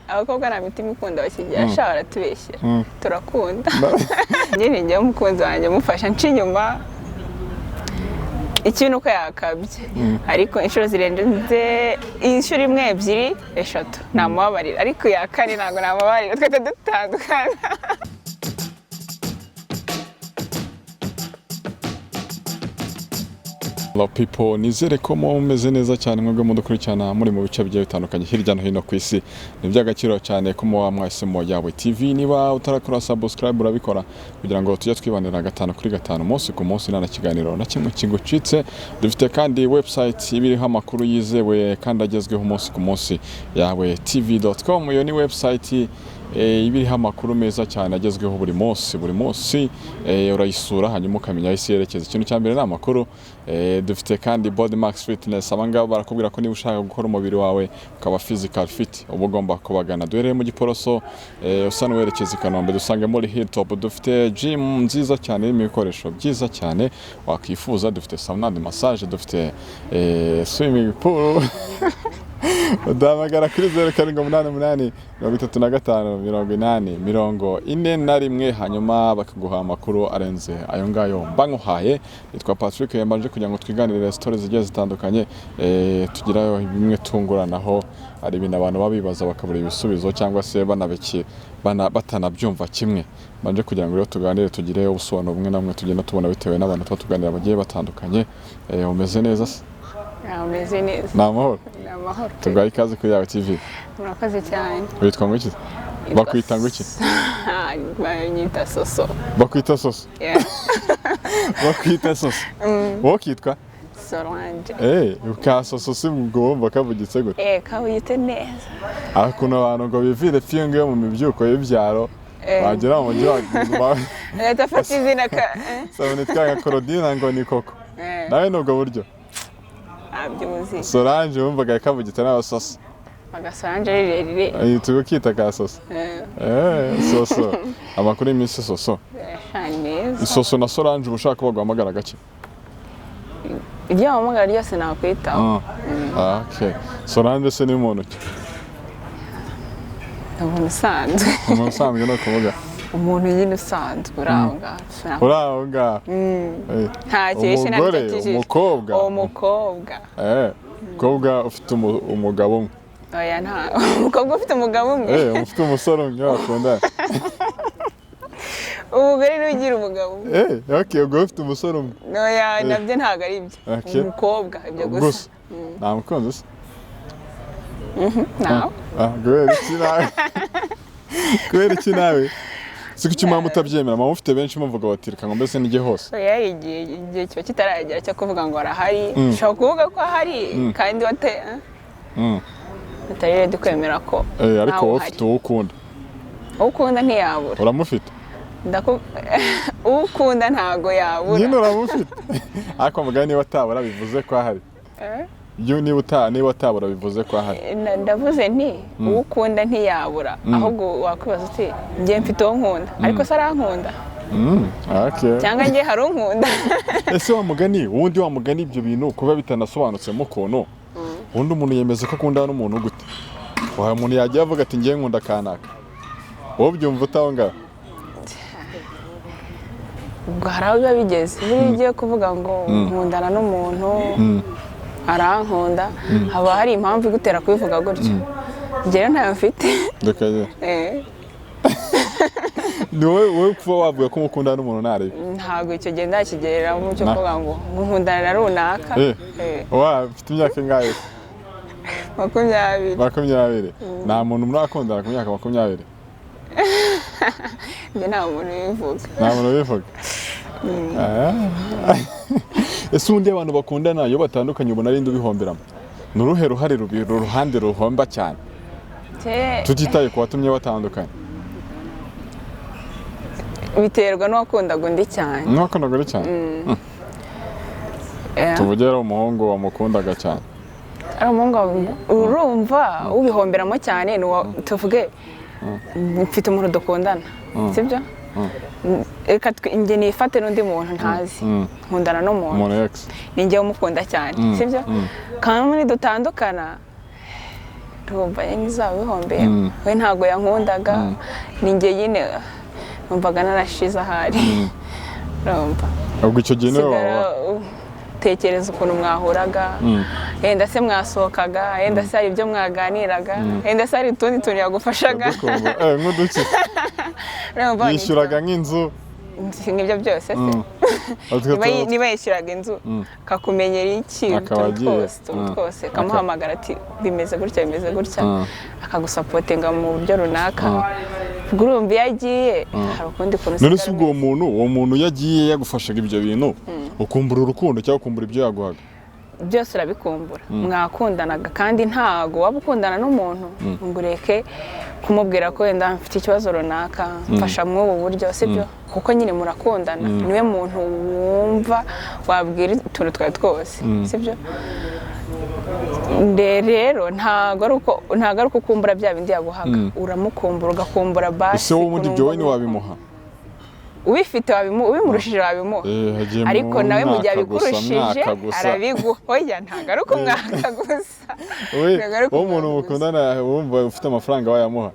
Abakobwa nta mitima ikunda bakigira, sha baratubeshyera, turakunda. Nyine njyewe umukunzi wanjye mufasha nca inyuma, ikibi ni uko yakabye, ariko inshuro zirenze inshuro imwe, ebyiri, eshatu namubabarira, ariko iya kane ntabwo namubabarira, twahita dutandukana. Hello people, nizere ko mumeze neza cyane mwebwe mudukurikirana muri mu bice bigiye bitandukanye hirya no hino ku isi. Ni iby'agaciro cyane ko muba mwahisemo Yawe TV. Niba utarakora subscribe urabikora kugira ngo tujye twibanira gatanu kuri gatanu, umunsi ku munsi, nta na kiganiro na kimwe kigucitse. Dufite kandi website iba iriho amakuru yizewe kandi agezweho umunsi ku munsi, yawe tv.com. Iyo ni website iba iriho amakuru meza cyane agezweho buri munsi buri munsi. Urayisura hanyuma ukamenya aho isi yerekeza. Ikintu cya mbere ni amakuru. Dufite kandi Body Max Fitness. Aba ngaba barakubwira ko niba ushaka gukora umubiri wawe ukaba physical fit, uba ugomba kubagana. Duhereye mu Giporoso, usa n'uwerekeza i Kanombe, dusange muri Hilltop. Dufite gym nziza cyane irimo ibikoresho byiza cyane wakwifuza. Dufite sauna and massage, dufite swimming pool. Uduhamagara kuri 0788 35 80 41, hanyuma bakaguha amakuru arenze ayo ngayo mba nkuhaye. Nitwa Patrick, yambanje kugira ngo twiganirire stories zigiye zitandukanye, tugirayo bimwe tunguranaho. Hari ibintu abantu baba bibaza bakabura ibisubizo cyangwa se batanabyumva kimwe. Mbanje kugira ngo rero tuganire, tugire ubusobanuro bumwe na bumwe tugenda tubona bitewe n'abantu tuba tuganira bagiye batandukanye. Umeze neza se? Umeze neza. Ni amahoro? Ni amahoro. Tuguhaye ikaze kuri Yawe TV. Murakoze cyane. Witwa ngo iki? Bakwita ngo iki? Banyita Soso. Bakwita Soso? Yeah. Bakwita Soso, wowe ukitwa? Solange. Ka Soso si ubwo wumva kavugitse gute? Kavugitse neza. Aho ukuntu abantu ngo bivire fiyo ngiyo mu mibyuko y'ibyaro, wagera mu mujyi wa Leta afata izina ka sabone twanga Korodina ngo ni koko. Nawe ni ubwo buryo? Ntabyo uzi. Solange wumvaga kavugitse n'aba Soso. Agasolange rirerire. Tugukita ka Soso. Soso, amakuru y'iminsi Soso? Sha, ni meza. Soso na Solange uba ushaka ko baguhamagara gake? Iryo wahamagara ryose nakwitaho. Ah, okay. Solange se ni muntu ki? Ni umuntu usanzwe. Umuntu usanzwe ni ukuvuga? Umuntu nyine usanzwe uri aho ngaho. Uri aho ngaho. Nta cyishe nta Umugore, cyakijije. umukobwa? Umukobwa. Umukobwa ufite umugabo umwe? Oya, nta umukobwa ufite umugabo umwe. Ufite umusore umwe bakundana. Umugore niwe ugira umugabo umwe. Okay, ubwo ufite umusore umwe. Oya, nabyo ntabwo ari ibyo. Okay. Umukobwa ibyo gusa. Gusa nta mukunzi se? Nawe. Ah, kubera iki nawe? Kubera iki nawe? Si kuki mama utabyemera? Mama ufite benshi muvuga bati reka ngo mbese nijye hose. Oya, igihe kiba kitaragera cyo kuvuga ngo arahari. Ushobora kuvuga ko ahari kandi wate utari ready kwemera ko Ariko ntawe wowe uhari. ufite uwo ukunda. Uwo ukunda ntiyabura. Uramufite? Uwo ukunda ntago yabura. Nyine uramufite. Ariko mugani niba atabura bivuze ko ahari. Iyo niba atabura bivuze ko ahari. Ndavuze nti uwo ukunda ntiyabura, ahubwo wakwibaza uti njye mfite uwo nkunda, ariko se arankunda? Okay. Cyangwa njye hari unkunda? Ese wa mugani, ubundi wa mugani ibyo bintu kuba bitanasobanutsemo ukuntu, ubundi umuntu yemeza ko akundana n'umuntu gute? Wa umuntu yajya avuga ati ngiye nkunda kanaka, wowe ubyumva utaho ngaho? Ubwo hari aho biba bigeze, buriya iyo ugiye kuvuga ngo nkundana n'umuntu arankunda, haba hari impamvu igutera kubivuga gutyo. Njye rero ntayo mfite. Reka ye. Ni wowe kuba wavuga ko umukundana n'umuntu ntarebe? Ntabwo icyo gihe ndakigereramo cyo kuvuga ngo nkundana na runaka. Wa ufite imyaka ingahe? 20. 20. Nta muntu murakundana ku myaka 20? Njye nta muntu ubivuga. Nta muntu ubivuga. Ese ubundi abantu bakundana iyo batandukanye ubona ari nde ubihomberamo? Ni uruhe ruhare uruhande ruhomba cyane, tutitaye ku watumye batandukanye? Biterwa n'uwakundaga undi cyane. N'uwakundaga undi cyane. Tuvuge ari umuhungu wamukundaga cyane. Ari umuhungu urumva ubihomberamo cyane ni uwo tuvuge mfite umuntu dukundana, sibyo? Reka njye nifate n'undi muntu ntazi, nkundana n'umuntu. Umuntu ex. Ni njyewe umukunda cyane, sibyo? Kandi dutandukana Ndumva nyine uzaba ubihombeyemo. We ntabwo yankundaga, ni njye nyine numvaga narashize ahari, urumva. Ubwo icyo gihe niwe Sigara waba utekereza ukuntu mwahuraga, yenda se mwasohokaga, yenda se hari ibyo mwaganiraga, yenda se hari utundi tuntu yagufashaga. Ndakumva. Nk'uduki? Urumva. Yishyuraga nk'inzu? Nk'ibyo byose se. Niba yishyuraga inzu, akakumenyera iki, Akaba utuntu agiye. twose, utuntu twose, akamuhamagara ati bimeze gutya, bimeze gutya, akagusupportinga mu buryo runaka. Ubwo urumva iyo agiye hari ukundi kuntu None usigara. Se ubwo uwo muntu iyo agiye yagufashaga ibyo bintu, ukumbura urukundo cyangwa ukumbura ibyo yaguhaga? Byose urabikumbura. Mwakundanaga, kandi ntago waba ukundana n'umuntu ngo ureke kumubwira ko wenda mfite ikibazo runaka, mfasha muri ubu buryo, sibyo? Kuko nyine murakundana, niwe muntu wumva wabwira utuntu twawe twose, sibyo? Rero ntago ari uko ukumbura bya bindi yaguhaga, uramukumbura, ugakumbura basi Ese wowe ubundi ukuntu ibyo wowe wumva. ntiwabimuha? Ubifite ubimurushije wabimuha. Hagiye mu Ariko nawe mu gihe mwaka gusa, abikurushije mwaka gusa. arabiguha. Oya, ntabwo ari ukumwaka gusa. We, Ntabwo ari wowe umuntu ukumwaka gusa. mukundana wumva ufite amafaranga wayamuha?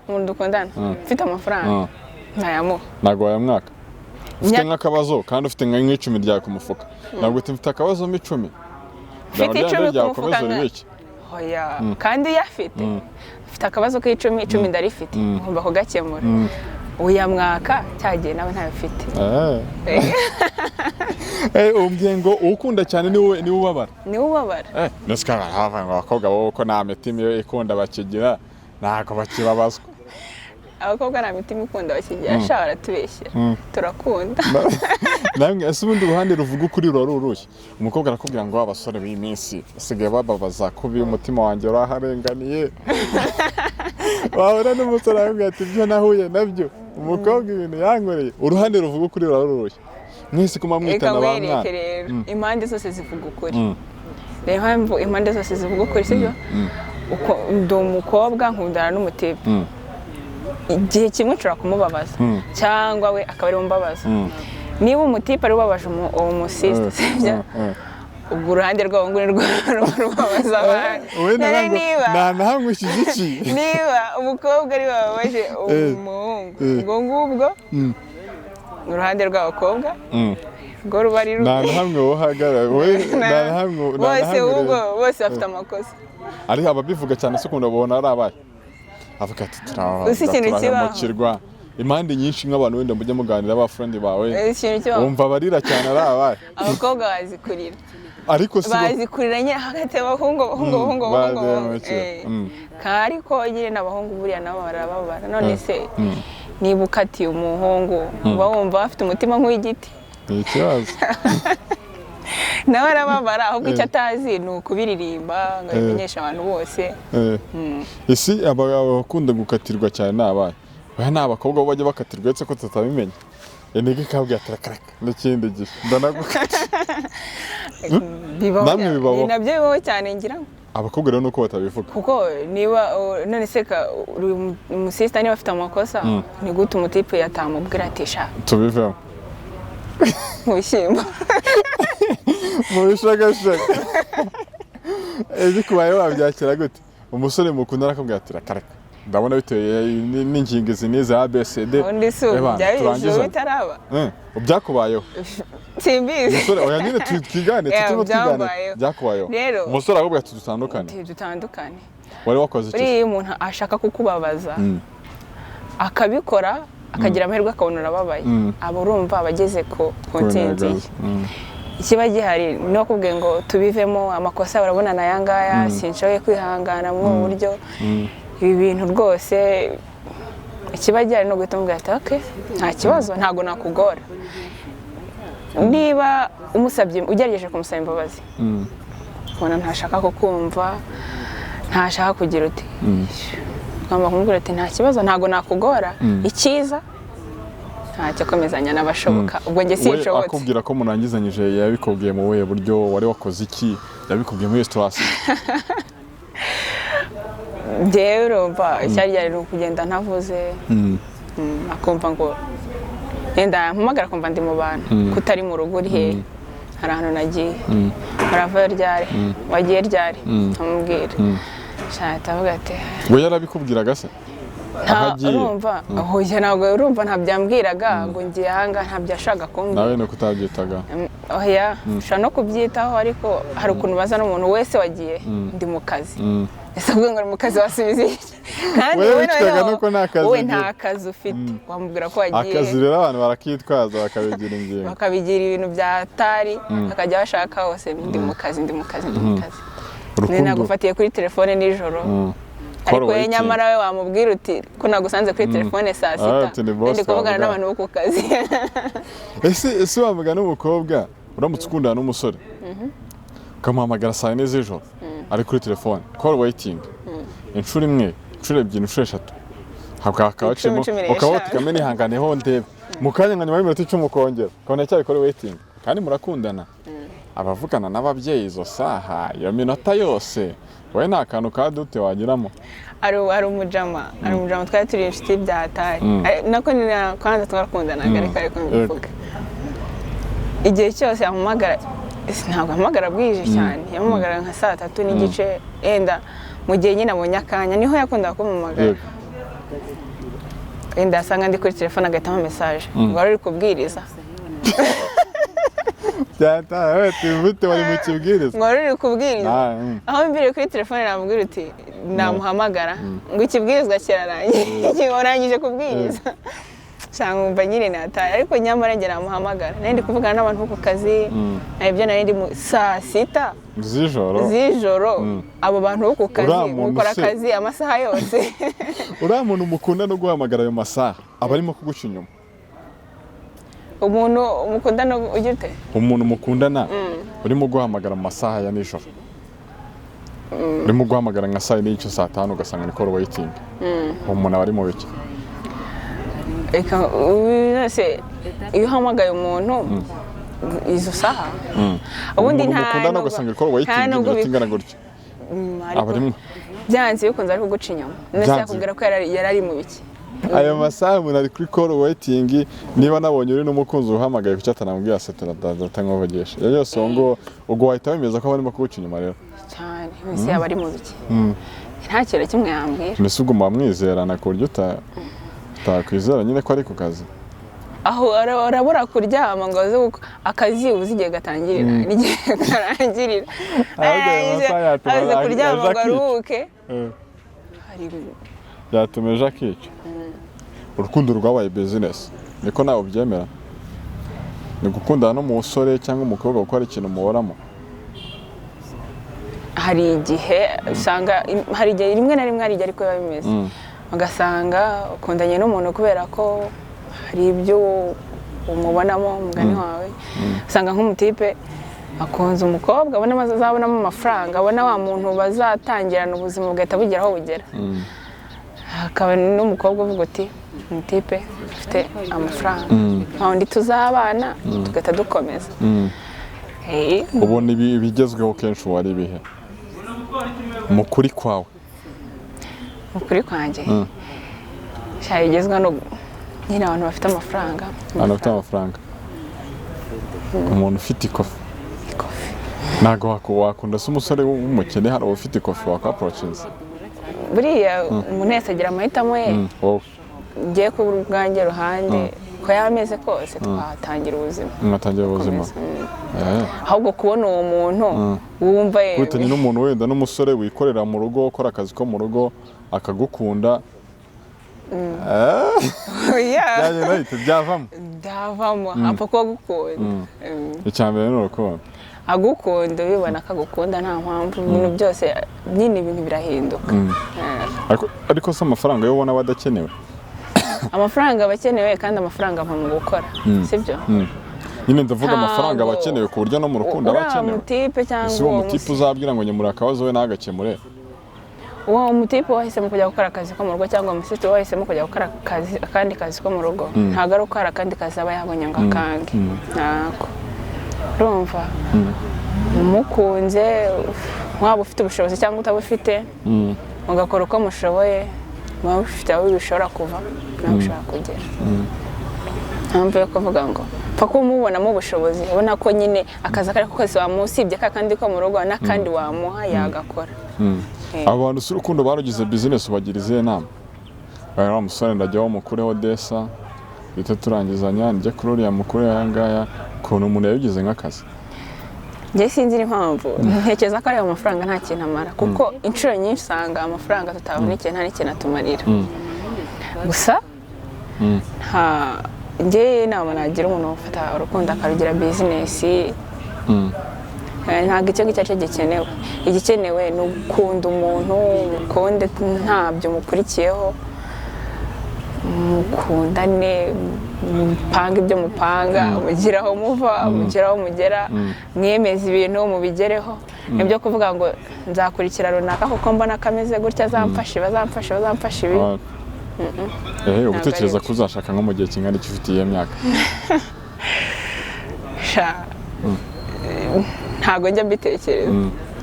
Umuntu dukundana ufite amafaranga ntayamuha. Ntabwo wayamwaka ufite nk'akabazo, kandi ufite nk'icumi ryawe ku mufuka, ntabwo uti mfite akabazo mo 10. Mfite 10 ku mufuka. Ryakomeza ribike. Oya, kandi iyo afite, ufite akabazo k'icumi, 10 ndarifite, ngomba kugakemura, uyamwaka cyagiye nawe ntayo ufite. Umbwiye ngo uwukunda cyane niwe ubabara? Niwe ubabara. Nese kandi baravuga ngo abakobwa bo ko nta mitima iyo ikunda bakigira, ntabwo bakibabazwa. Abakobwa nta mitima ikunda bakigira? Sha, baratubeshyera, turakunda. Namwe ese ubundi uruhande ruvuga ukuri ruba rurushye? Umukobwa arakubwira ngo abasore b'iyi minsi basigaye bababaza kubi, umutima wanjye uraharenganiye. Wahura n'umusore arakubwira ati ibyo nahuye nabyo, umukobwa ibintu yankoreye. Uruhande ruvuga ukuri ruba rurushye mwese kuma Reka mwitana ba nkwereke. mwana. Rero impande zose zivuga ukuri. Rero impamvu impande zose zivuga ukuri, sibyo? Uko ndi umukobwa nkundana n'umutipe, igihe kimwe nshobora kumubabaza cyangwa we akaba ariwe umbabaza. Niba umutipe ari ubabaje uwo musisita, sibyo? Ubwo uruhande rwabo ngo ni rwo ruba rubabaza abantu. Wowe None ntabwo niba nta na hamwe ushyigikiye. Niba umukobwa ari we wababaje umuhungu, ubwo ngubwo uruhande rw'abakobwa rwo ruba ari Nta rubi. na hamwe wowe uhagarara, wowe nta na hamwe, nta na Bose hamwe ubwo rero. bose bafite amakosa. Ariko ababivuga cyane se ukunda babona ari abahe? Avuga ati turababaza, Uzi ikintu kibaho? turahemukirwa impande nyinshi, nk'abantu wenda mujya muganira, ba friend bawe, Ikintu kibaho, wumva barira cyane ari abahe? Abakobwa bazi kurira. Ariko si bo. Bazi kurira nyine hagati y'abahungu, abahungu, abahungu, abahungu, abahungu. Bazi. Ariko nyine n'abahungu buriya nabo barababara. None se niba ukatiye umuhungu, uba wumva afite umutima nk'uw'igiti? Ni ikibazo. Nawe arababara, ahubwo icyo atazi ni ukubiririmba ngo abimenyeshe abantu bose. Isi abakunda gukatirwa cyane ni abahe? Oya, ni abakobwa bo bajya bakatirwa, uretse ko tutabimenya. Inigi ikabwira ati reka reka, n'ikindi gihe ndanagukatira. Bibaho Namwe cyane. bibaho? Ni nabyo bibaho cyane ngira ngo. Abakobwa rero nuko batabivuga. Kuko niba none se uri umusisita, niba afite amakosa, ni gute umutipe yatamubwira ati sha tubivemo mu bishyimbo? Mu bishagashaka bikubaye wabyakira gute? Umusore mukundana akakubwira ati reka reka, ndabona bitewe n'ingingo izi n'izi ABCD. Ubundi si ubu Eba, byaba turangizanye. bitaraba. Byakubayeho? Simbizi. Umusore, oya nyine twigane, turimo twigane. Byambayeho. Byakubayeho? Rero- Umusore akakubwira ati dutandukane. Ati dutandukane. Wari wakoze iki? Buriya iyo umuntu ashaka kukubabaza akabikora, akagira amahirwe akabona urababaye, aba urumva aba ageze ku ntsinzi ye. Ikiba gihari ni bakubwiye ngo tubivemo, amakosa urabona ni aya ngaya, sinshoboye kwihangana muri ubu buryo, ibi bintu rwose, ikiba gihari ni uguhita umubwira ati ok, nta kibazo, ntabwo nakugora. Niba umusabye, ugerageje kumusaba imbabazi, ubona ntashaka kukumva, ntashaka kugira uti, ugomba kumubwira ati nta kibazo, ntabwo nakugora, icyiza ntacyo, komezanya n'abashoboka. Ubwo njye We sinshobotse. akubwira ko murangizanyije, yabikubwiye mu buhe buryo? Wari wakoze iki? Yabikubwiye muri situation? Njyewe urumva icyari gihari ni ukugenda ntavuze, akumva ngo yenda yampamagara akumva ndi mu bantu, kutari mu rugo, uri hehe? Hari ahantu nagiye. Uravayo ryari? Wagiye ryari? Nkamubwira. Shahita avuga ati We yarabikubwiraga se aho nta agiye? Urumva, oya, ntabwo, urumva ntabyambwiraga ngo ngiye ahangaha, ntabyo yashakaga kumbwira. Nawe ni uko utabyitaga? Oya, ushobora no kubyitaho, ariko hari ukuntu baza n'umuntu wese wagiye, ndi mu kazi. Ese ubwo ngo uri mu kazi wasubiza iki? Kandi Wowe wowe wicwaga noneho, nuko nta kazi wowe ugira. nta kazi ufite, wamubwira ko wagiye? Akazi rero abantu barakitwaza bakabigira ingingo. Bakabigira ibintu bya tari, bakajya bashaka hose, ndi mu kazi, ndi mu kazi, ndi mu kazi. Urukundo Nagufatiye kuri telefone nijoro. Call Ariko we waiting. nyamara we wamubwira uti ko nagusanze kuri telefone saa Ah, sita, ati ni boss ndi kuvugana wavuga. n'abantu bo ku kazi. Ese wavuga n'umukobwa, uramutse ukundana n'umusore ukamuhamagara saa 4 z'ijoro ari kuri telefone, call waiting, inshuro imwe, inshuro ebyiri, inshuro eshatu, hakaba haciyemo 15. ukaba utikame nihanganeho ndebe mu kanya nka nyuma y'iminota 10, ukongera ukabona cyari call waiting kandi murakundana, abavugana n'ababyeyi izo saha, iyo minota yose, wowe nta kantu ka dute wagiramo? Hari umujama twari turi inshuti bya hatari. Nako ni na kwanza twarakundanaga, ariko mbivuga, igihe cyose yampamagara, ntabwo ahamagara bwije cyane, yampamagara nka saa 3:30, yenda mu gihe nyine abonye akanya niho yakundaga kumpamagara. Wenda yasanga ndi kuri telefone agahita ampa message ngo wari uri kubwiriza. Byataye bite, wari mu kibwiriza? Ngo wari uri kubwiriza. Ah. Aho mbiriye kuri telefone namubwira uti namuhamagara ngo ikibwirizwa kirarangiye, urangije kubwiriza, cyangwa umva nyine nataye, ariko nyamara njye namuhamagara nari ndi kuvugana n'abantu bo ku kazi, ibyo nari ndi mu saa sita z'ijoro. Z'ijoro. Abo bantu bo ku kazi Uriya muntu mukora se- akazi amasaha yose. Uriya muntu mukunda no guhamagara ayo masaha aba arimo kuguca inyuma? Umuntu mukundana ugira ute? Umuntu mukundana urimo guhamagara mu masaha ya nijoro, urimo guhamagara nka saa 4:30, saa 5, ugasanga ni call waiting, uwo muntu aba ari mu biki? Reka wese iyo uhamagaye umuntu izo saha, ubundi Umuntu nta mukundana nubwo- ugasanga call waiting nta nubwo iminota ingana gutya, ariko aba arimo byanze bikunze ari kuguca inyuma. None se Byanze. yakubwira ko yari ari mu biki? Ayo masaha umuntu ari kuri call waiting, niba nabonye uri n'umukunzi uhamagaye, kuki atanamubwira se turankuvugisha? Iyo yose uwo ngo ubwo wahita wemeza ko barimo kuguca inyuma rero? Cyane, mbese yaba ari mu biki? Nta kintu na kimwe yambwira. Mbese ubwo muba mwizerana ku buryo utakwizera nyine ko ari ku kazi? Aho arabura kuryama ngo aze akazi uzi igihe gatangirira n'igihe karangirira. Ahubwo ayo masaha yatuma Aze kuryama aje ngo akica. aruhuke. Hari Byatuma ejo akica. Urukundo rwabaye business, niko nawe ubyemera? Ni gukundana n'umusore cyangwa umukobwa gukora ikintu muhoramo? Hari igihe usanga, hari igihe rimwe na rimwe, hari igihe ariko biba bimeze, ugasanga ukundanye n'umuntu kubera ko hari ibyo umubonamo, umugani wawe, usanga nk'umutipe akunze umukobwa abona azabonamo amafaranga, abona wa muntu bazatangirana ubuzima bugahita bugera aho bugera, hakaba n'umukobwa uvuga uti umutipe ufite amafaranga, nta wundi tuzabana, tugahita dukomeza. Ubona ibi ibigezweho kenshi ubu ari ibihe mu kuri kwawe? Mu kuri kwanjye, sha bigezweho no nyine abantu bafite amafaranga. Abantu bafite amafaranga, umuntu ufite ikofi. Ikofi. Ntabwo wakunda se umusore w'umukene hari ufite ikofi wakaporocinze? Buriya umuntu wese agira amahitamo ye. Wowe? Ngiye ku bwanjye ruhande, uko yaba ameze kose twatangira ubuzima. Mwatangira ubuzima. Komeza. Ahubwo kubona uwo muntu wumva yewe. Kubitanye n'umuntu wenda n'umusore wikorera mu rugo, ukora akazi ko mu rugo, akagukunda. Oya. Byagenda bite, byavamo? Byavamo, apfa kuba agukunda. Icya mbere ni urukundo. Agukunda, ubibona ko agukunda, nta mpamvu, ibintu byose nyine, ibintu birahinduka. Ariko se amafaranga yo ubona aba adakenewe? Amafaranga aba akenewe, kandi amafaranga ava mu gukora, sibyo? Nyine ndavuga amafaranga aba Ntabwo- akenewe ku buryo no mu rukundo aba Uriya akenewe. mutipe cyangwa Ese uwo uwo mutipe uzabwira ngo nyemura akabazo we ntagakemure? Uwo mutipe wahisemo kujya gukora akazi ko mu rugo, cyangwa umusitiri wahisemo kujya gukora akazi, akandi kazi ko mu rugo, ntabwo ari uko hari akandi kazi aba yabonye ngo akange. Ntako urumva umukunze, waba ufite ubushobozi cyangwa utabufite, mugakora uko mushoboye, muba mufite aho bishobora kuva naho bishobora kugera. Mpamvu yo kuvuga ngo pfa kuba umubonamo ubushobozi, ubona ko nyine akazi ako ari ko kose wamuha, usibye ka kandi ko mu rugo, n'akandi wamuha yagakora. Abo bantu si urukundo barugize business, ubagira izihe nama? Wa musore ndajyaho mukureho desa, duhite turangizanya, njye kuri uriya mukuru aya ngaya, ukuntu umuntu yabigize nk'akazi. Njye sinzi impamvu, ntekereza ko ariyo mafaranga nta kintu amara, kuko inshuro nyinshi usanga amafaranga tutabonikiye nta n'ikintu atumarira. Gusa nta njye inama nagira umuntu ufata urukundo akarugira business, ntabwo icyo ngicyo aricyo gikenewe. Igikenewe ni ukunda umuntu, mukunde ntabyo mukurikiyeho, mukundane, mupange ibyo mupanga, mugire aho muva, mugire aho mugera, mwiyemeze ibintu mubigereho. Nibyo kuvuga ngo nzakurikira runaka kuko mbona ko ameze gutya, azamfasha ibi, azamfasha ibi, azamfasha ibi. Uba utekereza Ari ko uzashaka nko mu gihe kingana iki ufite iyo myaka? Sha, ntabwo njya mbitekereza,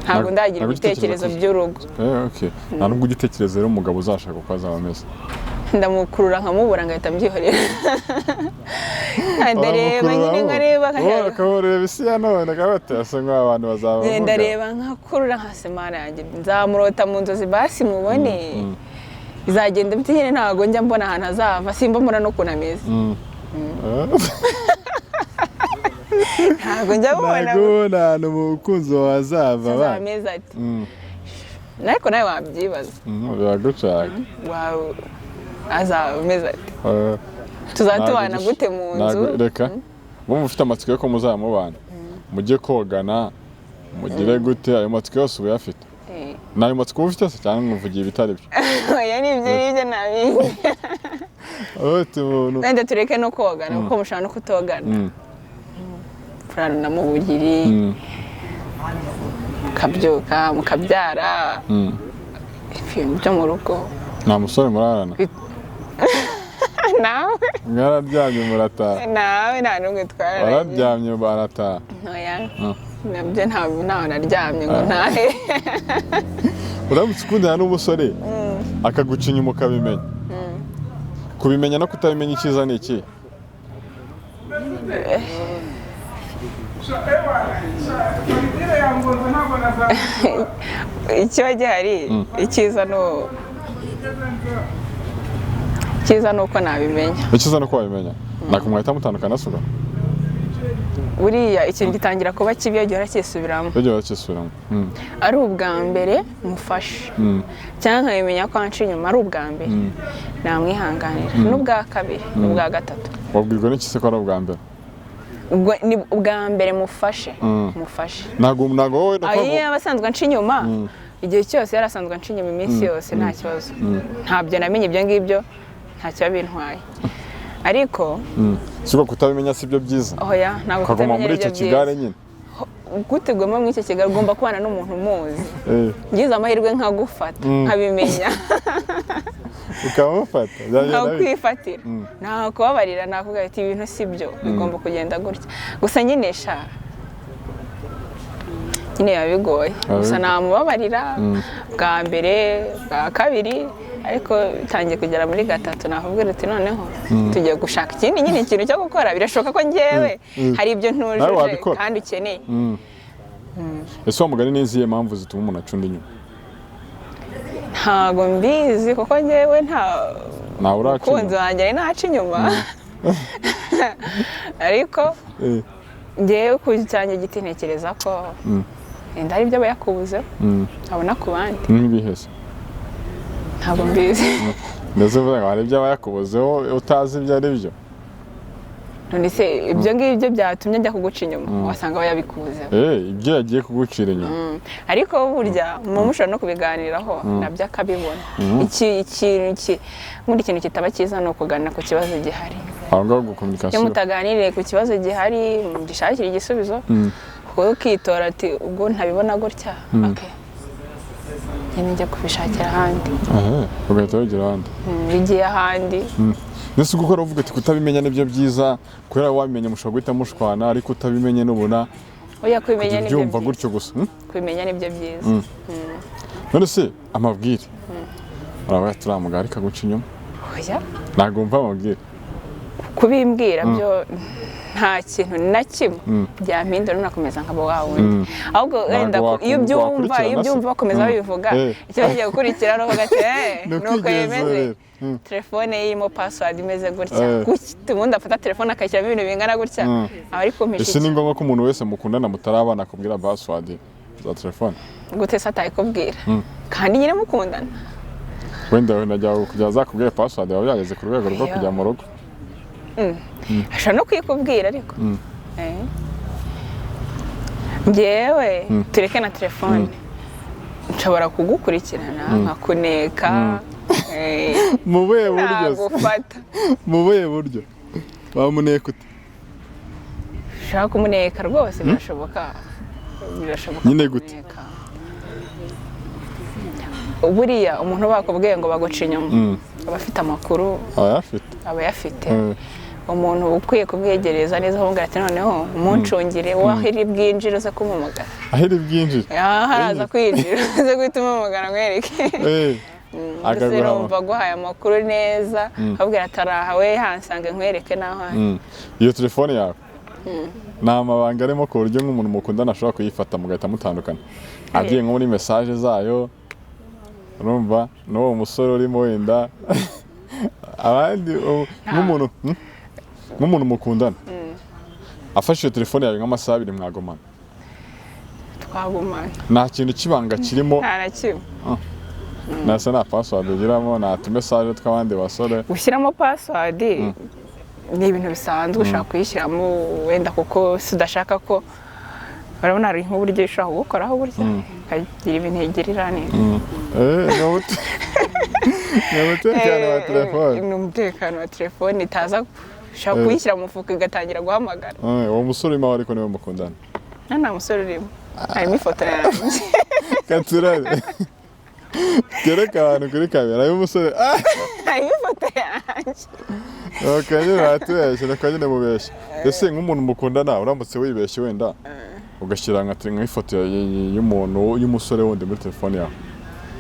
ntabwo ndagira Ntabwo ujya utekereza ibitekerezo ko- by'urugo. Okay. Nta nubwo ujya utekereza rero umugabo uzashaka uko azaba ameze? Ndamukurura nkamubura, ngahita mbyihorera, ndareba nyine, nkareba. Ukabureba isi ya none, akaba asa nk'aho abantu bazaba bavuga. Ndareba nkakurura, nkasemana yanjye, nzamurota mu nzozi basi mubone, bizagenda bite nyine. Ntabwo njya mbona ahantu azava, simba mbona n'ukuntu ameze. Ntabwo njya mubona. Ntabwo ubona ahantu umukunzi wawe azava. Azaba ameze ati, ariko nawe wabyibaza. Biragucaka. Wawe azaba ameze ati, tuzatubana gute mu nzu? Reka mube mufite amatsiko yo ko muzamubana, mujye kogana, mugire gute, ayo matsiko yose uba uyafite. Ni ayo matsiko uba ufite se, cyangwa nkuvugiye ibitari byo? Oya, ni ibyo ngibyo nabizi. Ufite umuntu. Wenda tureke no kogana, kuko mushobora no kutogana, kurarana mu buriri, mukabyuka, mukabyara, ibintu byo mu rugo. Nta musore murarana? Nawe. Mwararyamye murataha? Nawe, nta n'umwe twararanye. Wararyamye barataha? Oya, nabyo ntabwo, ntawe naryamye ngo ntahe. Uramutse ukundana n'umusore akaguca inyuma ukabimenya, kubimenya no kutabimenya, icyiza ni iki? Ikiba gihari, icyiza ni uko nabimenya. Icyiza ni uko wabimenya, ntabwo mwahita mutandukana suga? Buriya ikintu gitangira kuba kibi iyo gihora cyisubiramo. Bajya bakisubiramo. Ari ubwa mbere mufashe cyangwa nkabimenya ko anca inyuma ari ubwa mbere, namwihanganira, n'ubwa kabiri, n'ubwa gatatu. Wabwirwa n'iki se ko ari ubwa mbere? Ubwo ni ubwa mbere mufashe, mufashe. Ntabwo wowe Ayo yaba asanzwe anca inyuma igihe cyose, yari asanzwe anca inyuma iminsi yose, nta kibazo, ntabyo namenye, ibyo ngibyo ntacyo biba bintwaye, ariko Si uko kutabimenya si byo byiza? Oya, ntabwo ukaguma kutamenya muri ari icyo byo kigare byiza. nyine. Gute uguma muri icyo kigare? Ugomba kubana n'umuntu umuzi. Ngize amahirwe nkagufata, nkabimenya, ukamufata byagenda bite? Nkakwifatira, ntakubabarira, nakubwira ati ibintu si byo, bigomba kugenda gutya. Gusa nyine sha, nyine biba bigoye. Gusa bigoye. Namubabarira bwa mbere, bwa kabiri, ariko bitangiye kugera muri gatatu nakubwira ati noneho tugiye gushaka ikindi nyine ikintu cyo gukora. Birashoboka ko njyewe hari ibyo Nawe ntujuje wabikora. kandi ukeneye. Ese wa mugani, ni izihe mpamvu zituma umuntu acunda inyuma? Ntago mbizi, kuko njyewe nta Ntawe uraca mukunzi inyuma? wanjye ari naca inyuma, ariko njyewe ku cyanjye giti ntekereza ko wenda hari ibyo aba yakubuzeho abona ku bandi. Nk'ibihe se? Ntabwo mbizi. Ndetse uvuga ngo hari ibyo aba yakubuzeho utazi ibyo ari byo. None se ibyo ngibyo byatumye ajya kuguca inyuma, wasanga aba yabikubuzeho? Ibyo yagiye kugucira inyuma. Ariko burya muba mushobora no kubiganiraho nabyo akabibona. Ubundi ikintu kitaba cyiza ni ukuganira ku kibazo gihari. Aho ngaho Iyo communication. mutaganiriye ku kibazo gihari, mugishakire igisubizo, wowe ukitora ati ubwo ntabibona gutya, okay, nyine njya kubishakira ahandi. Ugahita wigira ahandi. Bigiye ahandi. Ndetse ubwo ukora uvuga ati kutabimenya nibyo byiza, kubera wabimenya mushobora guhita mushwana, ariko utabimenye nubona Oya, kubimenya nibyo ubyumva byiza. gutyo gusa. Kubimenya nibyo byiza. None se amabwire urabaye turamuga ariko aguca inyuma? Oya. Ntabwo wumva amabwire? Kubimbwira byo nta kintu na kimwe byampindura, nakomeza nkaba wa wundi. Ahubwo wenda iyo ubyumva, wakurikirana iyo ubyumva se? bakomeza babivuga, icyo kigiye gukurikira ni uvuga ati Ni nuko bimeze. ukwigenzura. Telefone ye irimo password imeze gutya. Gutya ubundi afata telefone akayishyiramo ibintu bingana gutya, aba ari kumpisha. Ese ni Iki? ngombwa ko umuntu wese mukundana mutarabana akubwira password za telefone? Gute se atayikubwira kandi nyine mukundana? Wenda najya kujya azakubwira password biba byageze ku rwego rwo Iyo. kujya mu rugo. Ashobora no kuyikubwira, ariko njyewe tureke na telefone, nshobora kugukurikirana nkakuneka, Mu buhe buryo se? nagufata. Mu buhe buryo wamuneka ute? Ushaka kumuneka rwose, birashoboka, birashoboka Nyine gute? kumuneka. Buriya umuntu bakubwiye ngo baguca inyuma aba afite amakuru. Aba ayafite. Aba ayafite. Umuntu uba ukwiye kubwegereza neza, ahubwo ati: "Noneho umuncungire wowe, aho iri bwinjire uze kumpamagara." Aho iri bwinjire? Aha haraza kwinjira uze guhita umuhamagara nkwereke. Mbese Akaguha urumva aguhaye amakuru neza, akabwira ati: "Araha we, hansange nkwereke n'aho ari." Iyo telefone yawe ni amabanga arimo, ku buryo nk'umuntu mukundana ashobora kuyifata mugahita mutandukana, agiye nko muri message zayo, urumva n'uwo musore urimo, wenda abandi nk'umuntu, Nk'umuntu mukundana afashe iyo telefone yawe nk'amasaha 2, mwagumana? Twagumana. Nta kintu cy'ibanga kirimo? Nta na kimwe. Nasa nta password ugiramo, nta tumessage tw'abandi basore? Gushyiramo password ni ibintu bisanzwe, ushobora kuyishyiramo wenda kuko si udashaka ko, urabona hari nk'uburyo ushobora kugukoraho gutya ukagira ibintu igirira neza. Ni umutekano wa telefone. Ni umutekano wa telefone, itaza, ushobora kuyishyira mu mufuka igatangira guhamagara. Uwo musore urimo aho ariko niwe mukundana? Nta musore urimo, harimo ifoto yanjye. Katurare kereka abantu kuri kamera y'umusore. Harimo ifoto yanjye. Ok, nyine baratubeshya, reka nyine mubeshya. Ese nk'umuntu mukundana, uramutse wibeshye wenda ugashyira nk'ifoto y'umuntu, y'umusore wundi muri telefone yawe,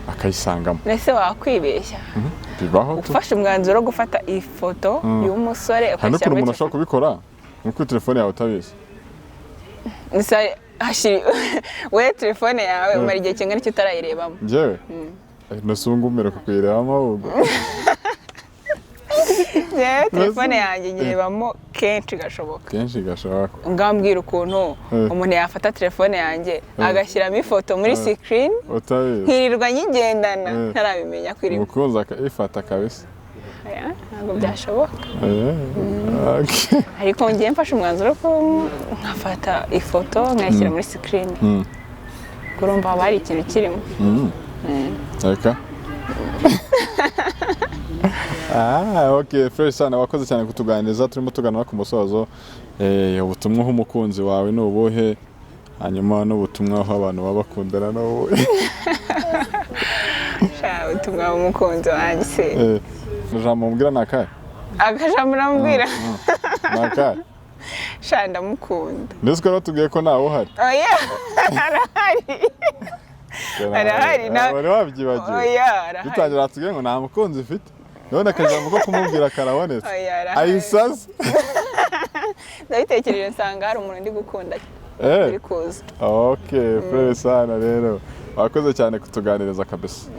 akayisangamo? Ese wakwibeshya? Bibaho tu. Ufashe umwanzuro wo gufata ifoto y'umusore Hari ukayishyira n'ukuntu muri umuntu ashobora kubikora nko kuri telefone yawe utabizi. Gusa we telefone yawe umara igihe kingana iki utarayirebamo? Njyewe nasubu ngumeruka kuyirebamo ahubwo. Njyewe telefone yanjye nyirebamo kenshi gashoboka. Kenshi gashoboka. Ngambwira ukuntu umuntu yafata telefone yanjye agashyiramo ifoto muri screen utabizi, nkirirwa nyigendana ntarabimenya ko irimo. Umukunzi akayifata kabisa. Oya, ntabwo byashoboka. Okay. Ariko ngiye mfashe umwanzuro ko nkafata ifoto nkayishyira muri screen, urumva haba hari ikintu kirimo. Reka. Ah, okay, fresh sana, wakoze cyane kutuganiriza. Turimo tugana ku musozo. Ubutumwa uha umukunzi wawe ni ubuhe? Hanyuma n'ubutumwa aho abantu baba bakundana ni ubuhe? Sha, ubutumwa bw'umukunzi wanjye se? Ijambo mubwira ni akahe? Akajambo namubwira? Ni akahe? Sha, ndamukunda. Ndetse ko batubwiye ko ntawe uhari. Oya, arahari, arahari. Wari wabyibagiwe. Oya, arahari. Dutangira tubwiye ngo nta mukunzi ufite, none akajambo ko kumubwira karabonetse. Oya, arahari. Ayisaze. Ndabitekereje nsanga hari umuntu ndi gukunda uri kuza. Okay, fresh sana rero. Wakoze cyane kutuganiriza kabisa.